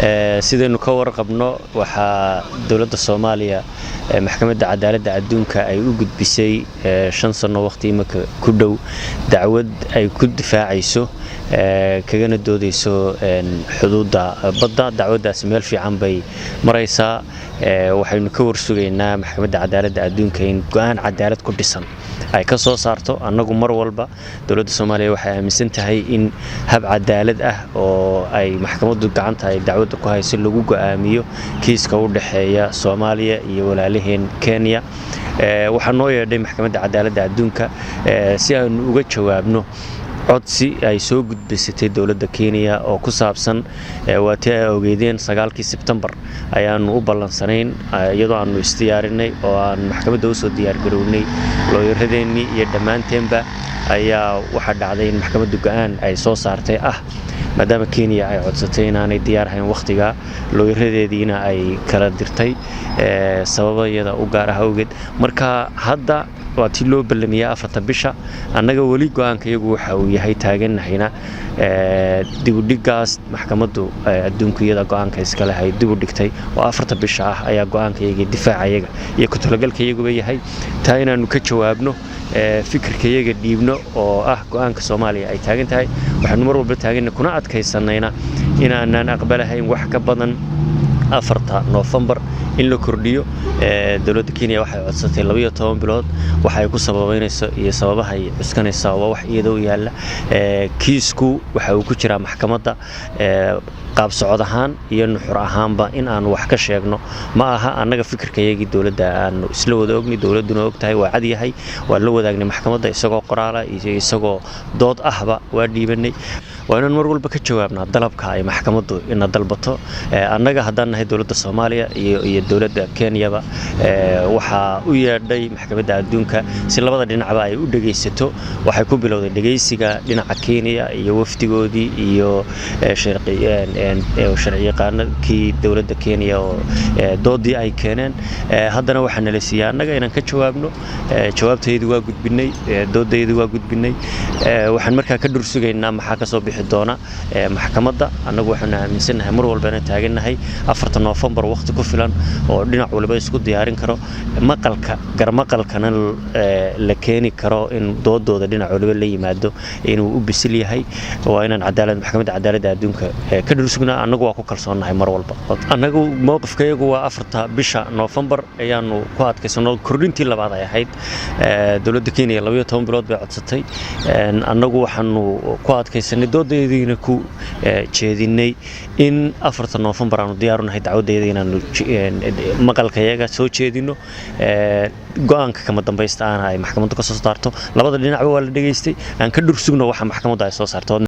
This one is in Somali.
Sidaynu ka warqabno, waxaa dowladda Soomaaliya Maxkamadda Cadaaladda Adduunka ay u gudbisay 5 sano waqti imika ku dhow dacwad ay ku difaacayso kagana doodayso xuduudda badda. Dacwaddaasi meel fiican bay maraysaa. Waxaynu ka warsugaynaa Maxkamadda Cadaaladda Adduunka in go'aan cadaalad ku dhisan ay ka soo saarto. Annagu mar walba dowladda Soomaaliya waxay aaminsan tahay in hab cadaalad ah oo ay maxkamaddu gacanta ay dacwadda ku hayso lagu go'aamiyo kiiska u dhexeeya Soomaaliya iyo walaalaheen Kenya. Waxaa noo yeedhay Maxkamadda Cadaaladda Adduunka si aanu uga jawaabno codsi ay soo gudbisatay dowladda Kenya oo ku saabsan. Waa tii ay ogeydeen, 9-kii Sebtembar ayaanu u ballansanayn, iyadoo aanu isdiyaarinay oo aan maxkamadda usoo diyaargarownay looyaradeennii iyo dhammaanteenba, ayaa waxaa dhacday in maxkamaddu go'aan ay soo saartay ah, maadaama Kenya ay codsatay inaanay diyaar ahayn wakhtiga, looyaradeediina ay kala dirtay sababa iyada u gaar ah awgeed. Marka hadda waa tii loo ballamiyey 4-ta bisha. Annaga weli go'aanka iyagu waxa uu yahay, taaganahayna, dibudhigaas maxkamaddu adduunku iyada go'aanka iskale ay dib u dhigtay oo 4-ta bisha ah ayaa go'aanka iyaga, difaacayaga iyo ku-talagalka iyaguba yahay taa inaannu ka jawaabno, fikirkayaga dhiibno oo ah go'aanka Soomaaliya ay taagan tahay. Waxaanu mar walba taaganna kuna adkaysanayna inaanaan aqbalahayn wax ka badan 4-ta Noofembar in la kordhiyo. Dowladda Kenya waxay codsatay 12 bilood. Waxa ay ku sababaynayso iyo sababaha ay cuskanaysaa waa wax iyada u yaalla. Kiisku waxa uu ku jiraa maxkamadda. Qaab socod ahaan iyo nuxur ahaanba in aanu wax ka sheegno ma aha. Annaga fikirkayagii dowladda aanu isla wada ogni, dowladduna og tahay, waa cad yahay. Waan la wadaagnay maxkamadda isagoo qoraala iyo isagoo dood ahba waa dhiibanay. Waa inaan mar walba ka jawaabnaa dalabka ay maxkamaddu ina dalbato. Annaga haddaan nahay dowladda Soomaaliya iyo dowladda Kenyaba, waxaa u yeedhay Maxkamadda Adduunka si labada dhinacba ay u dhegaysato. Waxay ku bilowday dhegaysiga dhinaca Kenya iyo wafdigoodii iyo sharciyaqaanakii dowladda Kenya oo doodii ay keeneen. Haddana waxaa nala siiyey annaga inaan ka jawaabno. Jawaabtaydu waa gudbinay, doodaydu waa gudbinay. Waxaan markaa ka dhursugaynaa maxaa ka soo bixi doona maxkamadda. Annagu waxaanu aaminsannahay, mar walbana taagannahay, 4-ta Noofembar waqti ku filan oo dhinac waliba isku diyaarin karo, maqalka garmaqalkana la keeni karo, in doodooda dhinac waliba la yimaado inuu u bisil yahay. Waa inaan cadaalad Maxkamadda Cadaaladda Adduunka ka dhursugnaa. Annagu waa ku kalsoonnahay mar walba. Annagu mowqifkayagu waa 4-ta bisha Noofembar ayaanu ku adkaysano. Kordhintii labaad ay ahayd. Dowladda Kenya 12 bilood bay codsatay. Annagu waxaanu ku adkaysanay, doodaydiina ku jeedinay in 4-ta Noofembar aanu diyaaru nahay dacwadayda inaanu maqalkayaga soo jeedino, go'aanka kama dambaysta ahna ay maxkamaddu ka soo saarto. Labada dhinacba waa la dhegaystay. Aan ka dhursugno waxa maxkamaddu ay soo saarto.